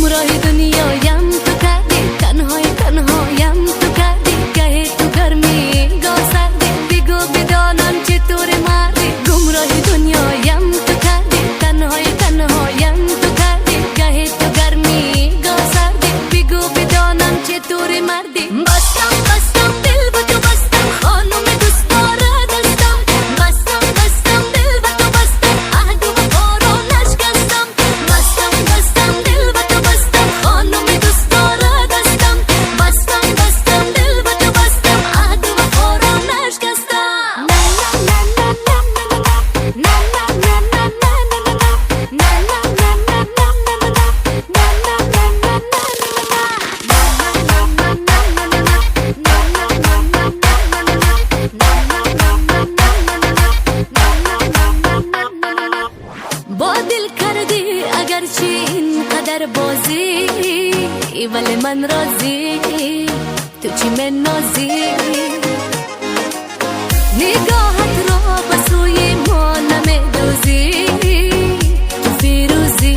Гумроҳи дунёям ту кардӣ, танҳои танҳоям ту кардӣ. Гаҳе ту гармӣ, гоҳ сардӣ, бигӯ бидонам чӣ тур мардӣ. Гумроҳи дунёям ту кардӣ, танҳои танҳоям ту кардӣ. Гаҳе ту гармӣ, гоҳ сардӣ, бигӯ бидонам чӣ тур мардӣ. Бастам, бастам, дил ба ту бастам, хонум дӯстдора дастам. Бастам, бастам, дил ба ту бастам, аҳду вафоро нашкастам. Бастам, бастам, дил ба ту бастам, хонум дӯстдора дастам. Бастам, бастам, дил ба ту бастам, аҳду вафоро нашкастам. На на на на на на на на на на на на на на на на на на. Бо дил кардӣ агарчи инқадар бозӣ, вале ман розӣ, ту чӣ менозӣ? Нигоҳат ро ба сӯи мо намедӯзӣ, ту фирӯзӣ.